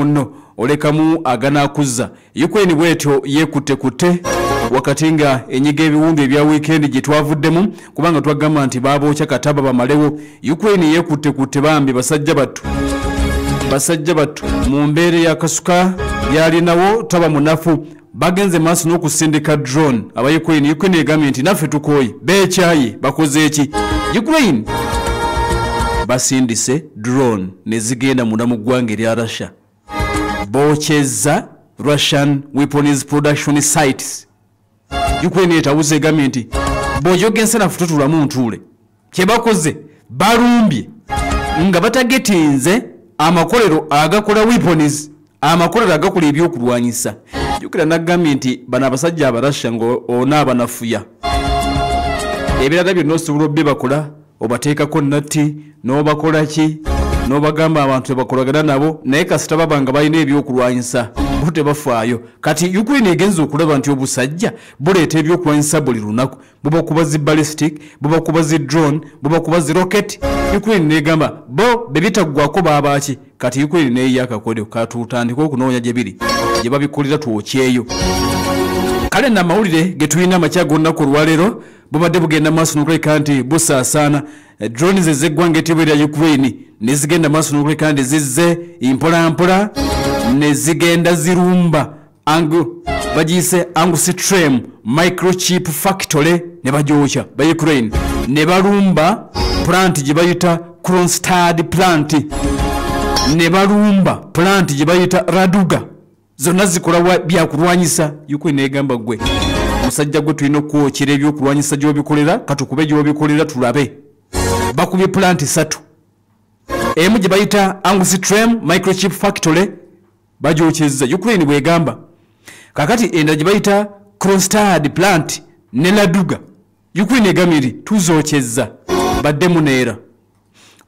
Munno olekamu aganakuzza. Ukraine bwetyo yekutte wakati nga enyiga ebiwundu ebya weekend gye twavuddemu, kubanga twagamba nti babookya kataba bamalewo. Ukraine yekutte bambi basajja battu, basajja battu mu mbeera yakasuka yalinawo taba munafu. Bagenze maaso n'okusindika drone aba Ukraine. Ukraine egambye nti naffe tukooye, beekyaye, bakoze eki? Ukraine basindise drone ne zigenda munda mu ggwanga erya Russia, bookyezza Russian weapons production sites. Ukraine etawuze, egambye nti bw'ojoga ensanafu totulamu ntuule. Kye bakoze, balumbye nga batagetinze amakolero agakola weapons, amakolero agakola ebyokulwanyisa. Jjukira nagambye nti bano abasajja Abarasha nga onaabanafuya, ebirala byonna osobola obbibakola, obateekako natti n'obakola ki n'obagamba abantu tebakolagana nabo, naye kasita baba nga balina ebyokulwanyisa bo tebafaayo. Kati Ukraine egenza okulaba nti obusajja buleeta ebyokulwanyisa buli lunaku, bubakuba zi ballistic, bubakuba zi drone, bubakuba zi rocket. Ukraine negamba bo bebitaggwako babaaki. Kati Ukraine neeyiya akakodyo, katutandike okunoonya gye biri, gye babikolera, twokyeyo. Kale namawulire ge tulina amakya g'olunaku olwaleero bubadde bugenda maaso n'okuleka nti busaasaana. Drones ez'eggwanga etibwa erya Ukraine ne zigenda maaso n'okuleka nti zizze mpolampola ne zigenda zirumba angu bagiyise Angstrem microchip factory ne bagyokya ba Ukraine, ne balumba plant gye bayita Kronstadt plant, ne balumba plant gye bayita Raduga. Zonna zikola byakulwanyisa. Ukraine egamba, gwe musajja gwe, tulina okwokyera ebyokulwanyisa gy'obikolera, katukube gy'obikolera tulabe. Bakubye plant 3, emu gye bayita Angstrem microchip factory bagyokyezza, Ukraine bwegamba. Kakati endala gye bayita Kronstadt plant ne Laduga, Ukraine egambye nti tuzokyezza, baddemu neera.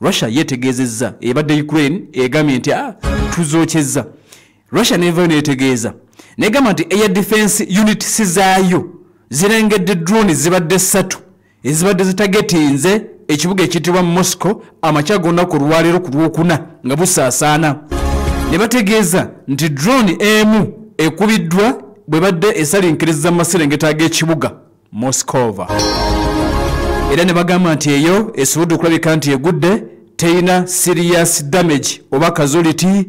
Russia yetegeezezza, ebadde Ukraine egambye nti tuzokyezza, Russia nevayo netegeeza negamba nti air defense units zaayo zirengedde drone zibadde 3 ezibadde zitagetinze ekibuga ekiyitibwa Moscow amakya g'olunaku olwaleero ku Lwokuna nga busaasaana, ne bategeeza nti drone emu ekubiddwa bwe badde esalinkiriza mu maserengeta ag'ekibuga Moscova, era ne bagamba nti eyo esobodde okulabika nti egudde teyina serious damage oba casualty,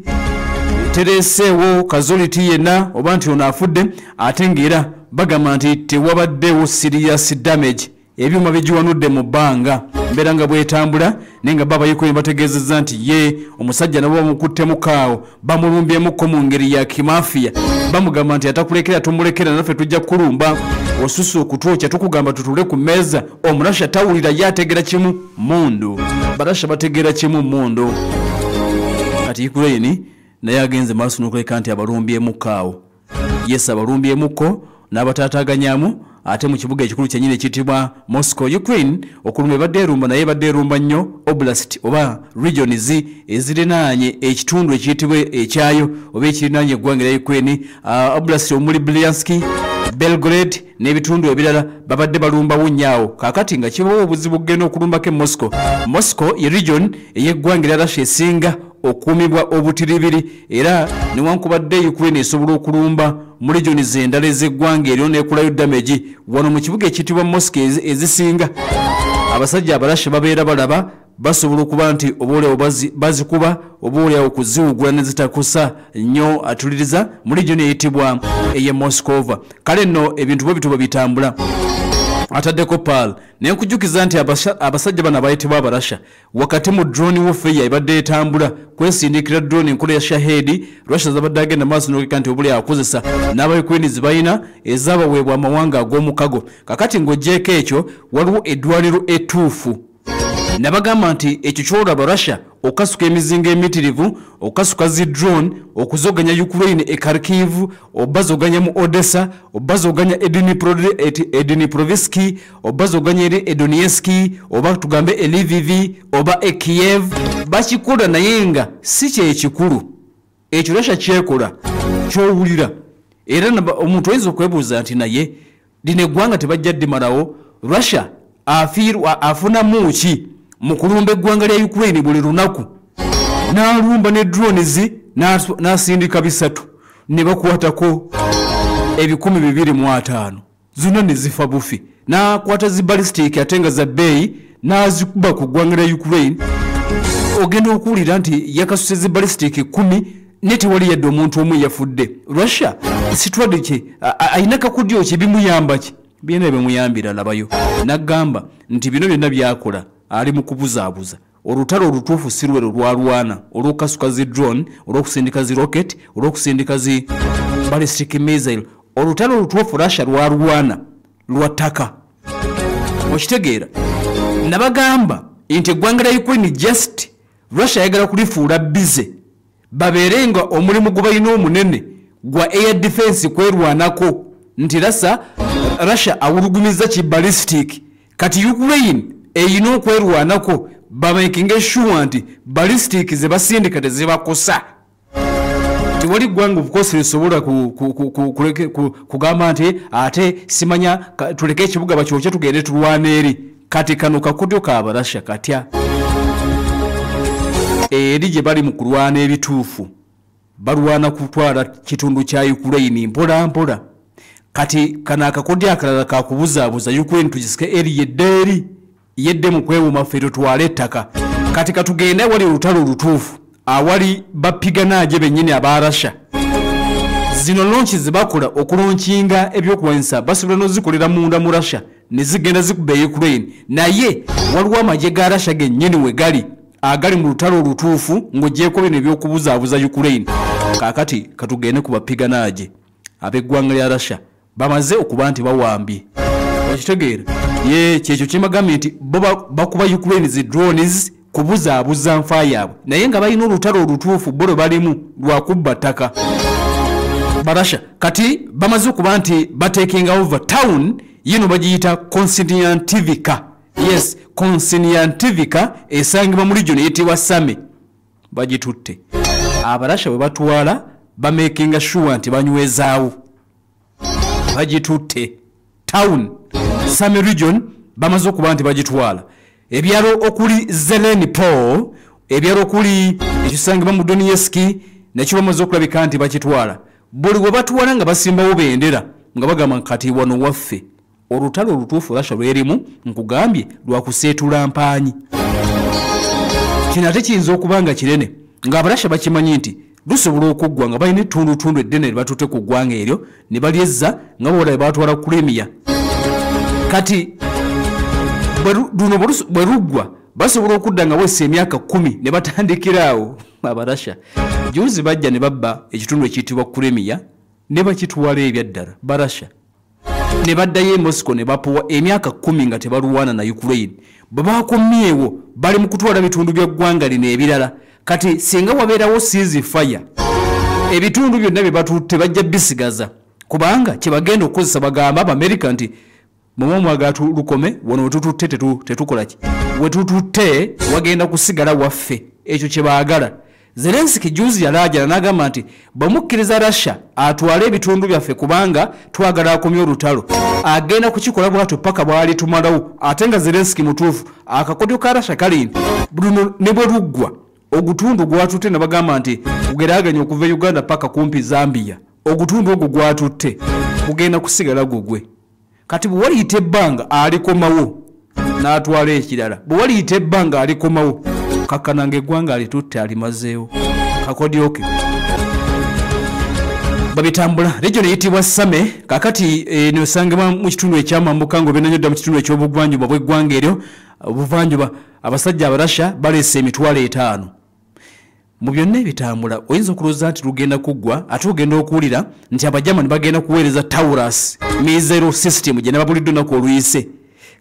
tereeseewo casualty yenna oba nti ono afudde. Ate ng'era bagamba nti tewabaddewo serious damage, ebyuma bigiwanudde mu bbanga mbeera nga bwetambula. Naye nga baba Ukraine bategeezezza nti ye omusajja nabo bamukuttemu kaawo, bamulumbyemukko mu ngeri ya kimafiya, bamugamba nti atakulekera tomulekera, naffe tujja kukulumba, osusa okutwokya, tukugamba tutule ku mmeeza. Omurasha tawulira, ye ategera kimu mundu, Barasha bategeera kimu mundu. Kati Ukraine naye agenze maaso n'okuleka nti abalumbyemukko awo, yes, abalumbyemukko n'abataataganyamu, ate mu kibuga ekikulu kyennyini ekiyitibwa Moscow. Ukraine okulumba ebadde erumba, naye ebadde erumba nnyo oblast oba regions ezirinaanye ekitundu ekiyitibwa ekyayo oba ekirinaanye eggwanga erya Ukraine, oblast omuli Bryansk, Belgorod n'ebitundu ebirala, babadde balumbawo nnyo awo. Kaakati nga kibawo obuzibu okugenda okulumbako e Moscow. Moscow ye region ey'eggwanga erya Russia esinga okuumibwa obutiribiri, era newankubadde Ukraine esobola okulumba mu regions endala ez'eggwanga eryo nekolayo damage, wano mu kibuga ekiyitibwa Moscow ezisinga abasajja Abarasha babeera balaba basobola okuba nti obaoliawo bazikuba, obaoliawo kuziwugula ne zitakosa nnyo atuliriza mu region eyitibwa eye Moscova. Kale nno ebintu bwe bityo bwe bitambula. Ataddeko pal naye nkujjukiza nti abasajja bano abayitibwa Abarasha, wakati mu drone warfare ebadde etambula kwesindikira drone enkola ya Shahed, Russia zabadde agenda maaso n'okuleka nti obuli akozesa n'Abayukraine zibalina ezabaweebwa amawanga ag'omukago. Kakati ng'oggyeeko ekyo, waliwo eddwaniro ettuufu nabagamba nti ekyo kyolaba Russia okukasuka emizinga emitirivu, okukasuka zi drone okuzoganya Ukraine e Kharkiv, obazoganya mu Odessa, obazoganya Edniprovski, obazoganya eri Edonetsk, oba tugambe e Lviv oba e Kiev, bakikola naye nga si kyekikulu. Ekyo Russia kyekola kyowulira, era omuntu oyinza okwebuuza nti naye lino eggwanga tebajja ddimalawo? Russia afiirwa afunamu ki mu kulumba eggwanga lya Ukraine buli lunaku? N'alumba ne drones n'asindika 3 ne bakwatako 2,205 zonna ne zifa bufi. N'akwata zi ballistic ate nga za bbeeyi n'azikuba ku ggwanga lya Ukraine. Ogenda okuwulira nti yakasuse zi ballistic 10 ne tewali yadde omuntu omu yafudde. Russia sitwadde ki ayina kakudyo ki bimuyamba ki byonna bimuyambira labayo. N'agamba nti bino byonna byakola ali mu kubuzaabuza. Olutalo olutuufu si lwe lwalwana olw'okukasuka zi drone, olw'okusindika zi rocket, olw'okusindika zi ballistic missile. Olutalo olutuufu Russia lwalwana lwa ttaka. Okitegeera? Nabagamba nti eggwanga lya Ukraine just Russia ayagala kulifuula bize babeere nga omulimu gwe balina omunene gwa air defense kwerwanako nti Russia awulugumiza ki ballistic. Kati Ukraine eyina okwerwanako bamakinga sure nti ballistic ze basindika tezibakosa. Tewali ggwanga of course lisobola kugamba nti ate simanya tuleke ekibuga bakyokye tugende tulwane eri. Kati kano kakodyo ka Abarasha katya eri gye bali mu kulwana ebituufu balwana kutwala kitundu kya Ukraine mpola mpola. Kati kano akakodyo akalala kakubuzaabuza Ukraine tugisike eri yedde eri yedde mu kwewuma ffe tutwale ettaka. Kati katugende awali olutalo olutuufu awali bapiganaje bennyini aba Russia. Zino launch zebakola okulonkinga ebyokulwanyisa basobola n'ozikolera munda mu Russia ne zigenda zikuba Ukraine. Naye waliwo amagye ga Russia gennyini we gali agali mu lutalo olutuufu ng'ogyeko bino ebyokubuzaabuza Ukraine. Kaakati katugende ku bapiganaje ab'eggwanga lya Russia bamaze okuba nti bawambye. Okitegeera? Ye kyekyo kyemagambye nti bo bakuba Ukraine zi drones kubuzaabuza nfa yaabwe, naye nga balina olutalo olutuufu bo lwe balimu lwakubba ttaka. Barasha kati bamaze okuba nti batekinga over town yino bagiyita Konstantinivka. Yes, Konstantinivka esangibwa mu region eyitibwa Same. Bagitutte. Abarasha bwe batwala bamakinga sure nti banywezaawo. Bagitutte town Same region bamaze okuba nti bagitwala. Ebyalo okuli Zeleny Pol, ebyalo okuli ekisangibwa mu Donetsk nakyo bamaze okulabika nti bakitwala. Buli we batwala nga basimbawo bendera nga bagamba kati wano waffe. Olutalo olutuufu Russia lwerimu nkugambye lwakuseetula mpaanyi. Kino ate kiyinza okuba nga kinene nga Abarasha bakimanyi nti lusobola okuggwa nga balina ettundutundu eddene lye batutte ku ggwanga eryo ne balyezza nga boolaba batwala Crimea. Kati luno bwe luggwa basobola okudda nga wese emyaka 10 ne batandikira awo. Abarasha juzi bajja ne babba ekitundu ekiyitibwa Crimea ne bakitwala ebyaddala Barasha ne baddayo e Moscow ne bapuwa emyaka 10 nga tebalwana na Ukraine. Bwe bakomyewo bali mu kutwala bitundu bya ggwanga lino ebirala. Kati singa wabeerawo ceasefire ebitundu byonna bye batutte bajja bisigaza, kubanga kye bagenda okukozesa bagamba Abamerika nti mwe mwagala lukome wano wetututte tetukola ki, wetututte wagenda kusigala waffe. Ekyo kye baagala. Zelensky juzi yalaajana n'agamba nti bwemukkiriza Russia atwale ebitundu byaffe kubanga twagala akomye olutalo, agenda kukikola bw'atyo paka bw'alitumalawo. Ate nga Zelensky mutuufu, akakodyo ka Russia kali nti luno ne bwe luggwa ogutundu gwatutte ne bagamba nti gugeraganya okuva e Uganda paka kumpi Zambia, ogutundu ogwo gwatutte gugenda kusigala gugwe. Kati bwe waliyita ebbanga alikomawo n'atwala ekirala, bwe waliyita ebbanga alikomawo kakkananga eggwanga alitutte alimazeewo. Kakodyoke babitambula. Region eyitibwa Same kakati nosangibwa mu kitundu ekyamambuka ng'obenanyo dda mu kitundu eky'obugwanjuba bw'eggwanga eryo obuvanjuba. Abasajja Abarasha baleese 5,000. Mu byonna ebitambula oyinza okulowooza nti lugenda kuggwa, ate ogenda okuwulira nti Abajamani bagenda kuweereza Taurus missile system gye nababulidde olunaku oluyise.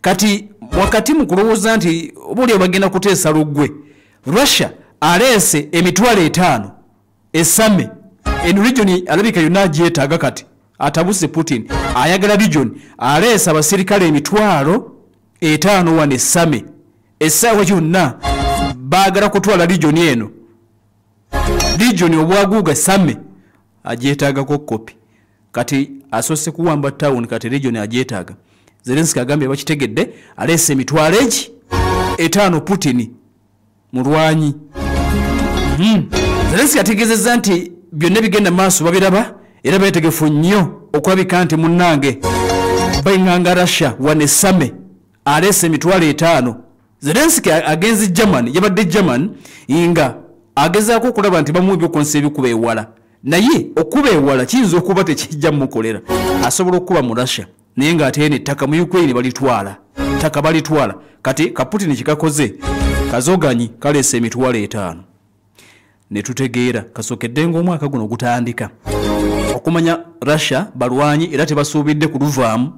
Kati wakati mu kulowooza nti oba oli bagenda kuteesa luggwe, Russia aleese 5,000 esame. Eno region alabika yonna agyetaaga. Kati atabuse Putin ayagala region, aleese abasirikale 5,000 wano esame. Essaawa yonna baagala kutwala region eno. Region obwaguuga Same agyetaagako kopi. Kati asoose kuwamba town, kati region agyetaaga. Zelensky agambye bakitegedde, aleese 5,000 Putin mulwanyi. Zelensky ategeezezza nti byonna bigenda maaso babiraba era beetegefu nnyo okulabika nti munnange bayinganga Russia wanesame aleese 50,000. Zelensky agenze Germany, yabadde Germany nga agezaako okulaba nti bamuwa ebyokonsa ebikuba ewala, naye okuba ewala kiyinza okuba tekijja mmukolera. Asobola okuba mu Russia naye ng'ate eno ettaka mu Ukraine balitwala, ttaka balitwala. Kati ka Putin kikakoze kazoganyi kaleese 50,000 ne tutegeera kasookedde ng'omwaka guno gutandika okumanya Russia balwanyi era tebasuubidde kuluvaamu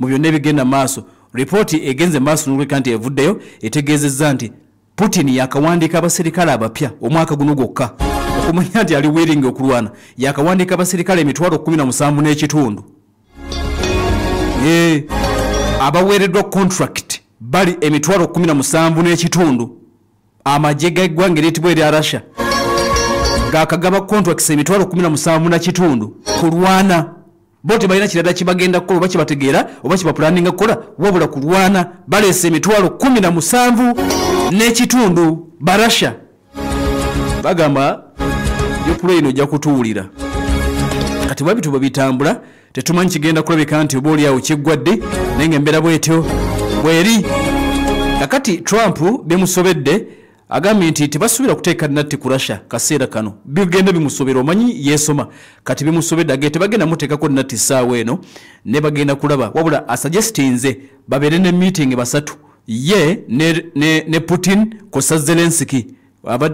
mu byonna ebigenda maaso. Ripooti egenze maaso n'olweka nti evuddeyo etegeezezza nti Putin yakawandiika abaserikale abapya omwaka guno gwokka okumanya nti ali willing okulwana, yakawandiika abaserikale 17,500 abaweereddwa contract bali 17,500. Amagye g'eggwanga eriyitibwa erya Russia gakagaba contracts 17,500 kulwana. Bo tebalina kirala kibagenda kukola oba kibategeera oba kibapulaninga kukola wabula kulwana. Baleese 17,500 Barasha. Bagamba Ukraine ojja kutuwulira. Kati bwe bityo bwe bitambula tetumanyi kigenda kulabika nti oba oliawo kiggwadde, naye ng'embeera bwetyo bweri. Kakati Trump bimusobedde, agambye nti tebasuubira kuteeka natti ku Russia kaseera kano. Bigenda bimusobera, omanyi yeesoma. Kati bimusobedde agende tebagenda muteekako natti ssaawa eno ne bagenda kulaba, wabula asuggestinze babeere ne meeting basatu, ye ne Putin kosa Zelensky.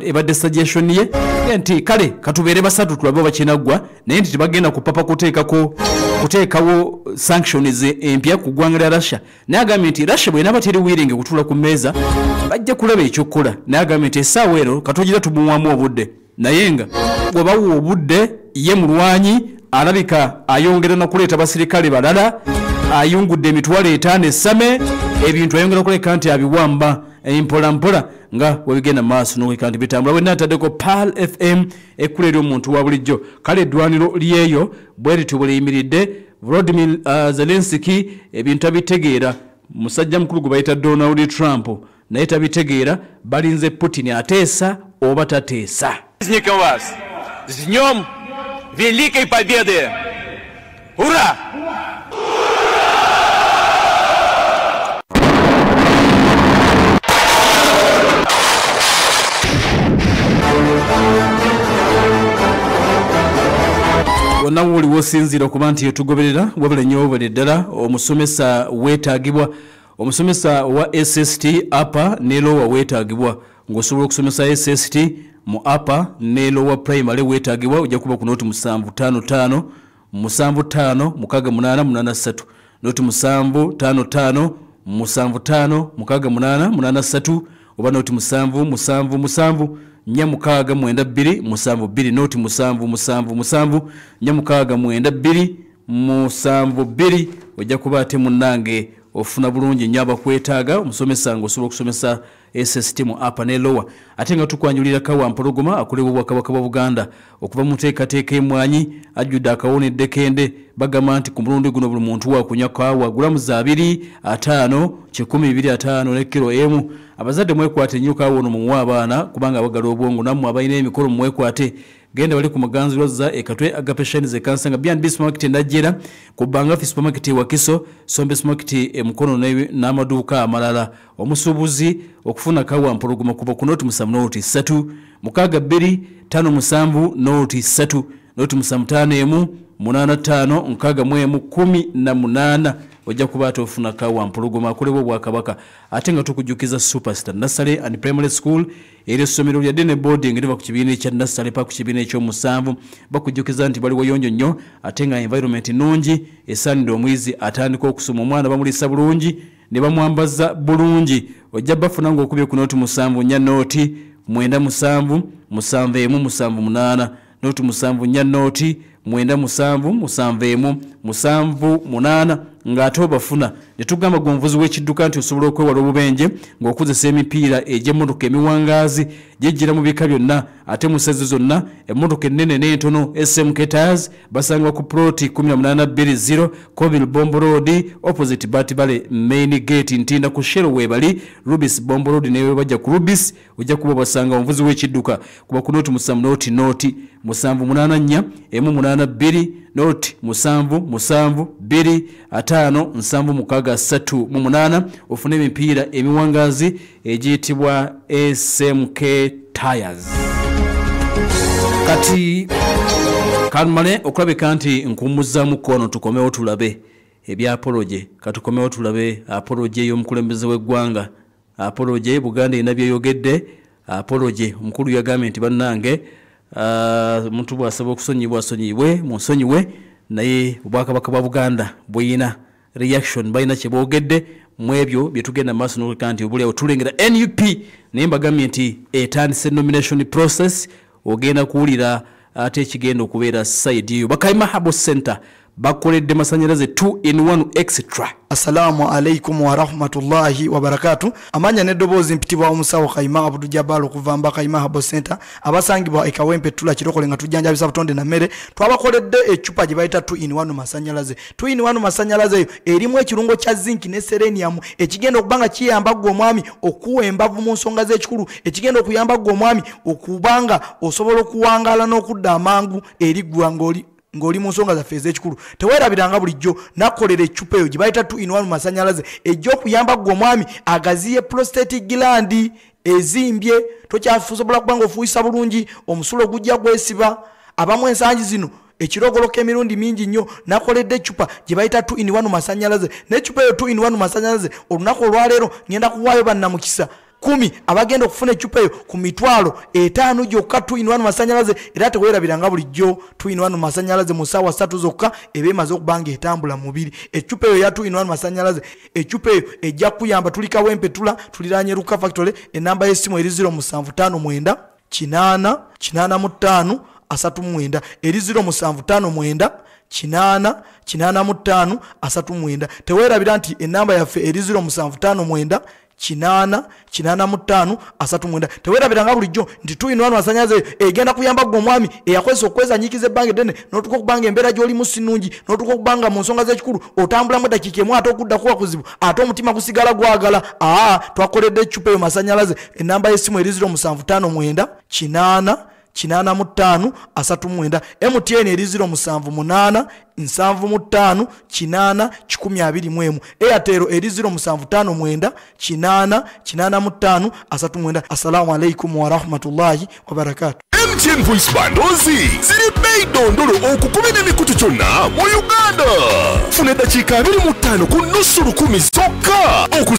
Ebadde suggestion ye nti kale katubeere basatu tulabe oba kinaggwa, naye nti tebagenda kupapa kuteekawo sanctions empya ku ggwanga lya Russia. Naye agambye nti Russia bw'enaaba teri willing kutuula ku mmeeza bajja kulaba ekyokukola. Naye agambye nti essaawa eno katugira tumuwamu obudde, naye nga bwe bawa obudde ye mulwanyi alabika ayongera n'okuleeta basirikale balala, ayungudde 50,000 essame, ebintu ayongera okuleka nti abiwamba mpola mpola nga webigenda maaso n'okuleka nti bitambula. Wenna ntaddeko Pearl FM ekkula eri omuntu wa bulijjo. Kale eddwaniro lyeyo bwe lityo bwe liyimiridde. Volodymyr Zelensky ebintu abitegeera, musajja mukulu gwe bayita Donald Trump naye tabitegeera. Balinze Putin ateesa oba tateesa. Праздником вас! С Днем Великой Победы! Ура! Wonna wooli wosinziira okuba nti yetugoberera wabula nnyo wabula ddala omusomesa weetaagibwa, omusomesa wa SST upper ne lower weetaagibwa. Ng'osobola okusomesa SST mu upper ne lower primary weetaagibwa, ojja kuba ku noti 755 75 68 83, noti 755 75 68 83, oba noti 777 4 6 92 72, noti 777 4 6 92 72. Ojja kuba ate munnange ofuna bulungi nnyo abakwetaaga omusomesa ng'osobola okusomesa SST mu upper ne lower. Ate nga tukwanjulira Kawa Mpologoma akulebwa Obwakabaka bwa Buganda okuva mu nteekateeka emwanyi ajjudde akawonedde kende. Bagamba nti ku mulundi guno buli muntu wakunywa kawa gulamu za 2 5 125 ne kiro emu. Abazadde mwekwate nnyo kawa ono mumuwe abaana kubanga abagala obwongo, nammwe abalina emikolo mwekwate. Genda wali ku Muganzi Lwazza e Katwe Agape Shines e Kansanga, B&B Supermarket Najjera, ku Bangafi Supermarket e Wakiso, Sombe Supermarket e Mukono n'amaduuka amalala. Omusuubuzi okufuna Kawa Mpologoma kuba ku noti 7 noti 3 6 2 5 7 noti 3 noti 7 5 1 8 5 6 18. Ojja kuba ate ofuna Kawa Mpologoma akolebwa Obwakabaka. Ate nga tukujjukiza Superstar Nursery and Primary School, era essomero lya Dene Boarding liva ku kibiina ekya Nursery paka ku kibiina eky'omusanvu. Bakujjukiza nti bali wayonjo nnyo ate nga environment nnungi esaanidde omuyizi atandika okusoma, omwana bamuliisa bulungi ne bamwambaza bulungi. Ojja bafuna ng'okubye ku noti 7 4 noti 9 7 7 1 7 8, noti 7 4 noti 9 7 7 1 7 8 ng'ate obafuna. Ne tugamba gwe omuvuzi w'ekidduka nti osobola okwewala obubenje ng'okozesa emipiira egy'emmotoka emiwangaazi gyejjira mu bika byonna ate mu sayizi zonna, emmotoka ennene n'entono. SMK Tires basangibwa ku ploti 1820 Kovil Bombo Road, opposite Batibale main gate, Ntinda. Ku Shell weebali Rubis Bombo Road, newe bajja ku Rubis ojja kuba basanga. Omuvuzi w'ekidduka kuba ku 0 7 0 0 7 8 4 1 8 2 0 7 7 2 5 7 6 3 8 ofune emipiira emiwangazi egiyitibwa SMK Tires. Kati kanumale okulabika nti nkummuzaamu kono, tukomewo tulabe ebya apology. Katukomewo tulabe apology y'omukulembeze w'eggwanga, apology Buganda erina byeyogedde. Apology omukulu yagambye nti bannange, omuntu bw'asaba okusonyibwa asonyibwe, munsonyiwe, naye obwakabaka bwa Buganda buyina reaction, balina kye boogedde mu ebyo bye tugenda mu maaso n'okuleka nti obuliawo tulengera NUP. Naye mbagambye nti etandise nomination process, ogenda kuwulira ate ekigenda okubeera side eyo. Bakayima Herbal Center bakoledde masanyalaze 2 in 1 extra. Assalamu alaikum wa rahmatullahi wa barakatuh. Amanya n'eddoboozi mpitibwa omusawo Kayima Abdu Jabal okuva mba Kayima Herbal Center abasangibwa e Kawempe Ttula Kirokole nga tujjanjabisa butonde na mmere. Twabakoledde eccupa gye bayita 2 in 1 masanyalaze. 2 in 1 masanyalaze eyo erimu ekirungo kya zinc ne selenium ekigenda okuba nga kiyamba ggwe omwami okuwa embavu mu nsonga z'ekikulu, ekigenda okuyamba ggwe omwami okubanga osobola okuwangaala n'okudda amangu eri ggwe ng'oli mu nsonga zaffe ez'ekikulu. Teweerabiranga bulijjo nakolera eccupa eyo gye bayita 2 in 1 masanyalaze ejja okuyamba ggwe omwami agaziye prostate gland ezimbye, tokyasobola kuba ng'ofuuyisa bulungi, omusulo gujja gwesiba. Abamu ensangi zino ekirogoloko emirundi mingi nnyo. Nakoledde eccupa gye bayita 2 in 1 masanyalaze, n'eccupa eyo 2 in 1 masanyalaze olunaku olwaleero ngenda kuwaayo bannamukisa 10 abagenda okufuna eccupa eyo ku 500,000 gyokka. 2 in 1 masanyalaze. Era teweerabiranga bulijjo 2 in 1 masanyalaze mu ssaawa 3 zokka eba emaze okuba nga etambula mubiri. Eccupa eyo ya 2 in 1 masanyalaze, eccupa eyo ejja kuyamba. Tuli Kawempe Ttula, tuliraanye Luka Factory. Enamba y'essimu eri 0759 8 85 39, eri 0759 8 85 39. Teweerabira nti enamba yaffe eri 0759 8 85 39. Teweerabiranga bulijjo nti 2 in 1 masanyalaze egenda kuyamba ggwe omwami eyakozesa okwezanyikiza ebbanga eddene n'otuuka okubanga embeera gy'olimu si nnungi, n'otuuka okubanga mu nsonga z'ekikulu otambulamu eddakiika emu ate okudda kuba kuzibu, ate omutima gusigala gwagala. Aa, twakoledde eccupa eyo masanyalaze. Enamba y'essimu eri 0759 8 85 39. MTN eri 078 75 8 121. Airtel eri 0759 8 85 39. Assalamu alaikum wa rahmatullahi wa barakatuh. MTN Voice Bundles ziri bei dondolo okukumi n'emikutu kyonna mu Uganda. Funa eddakiika 25 ku nusu lukumi zokka.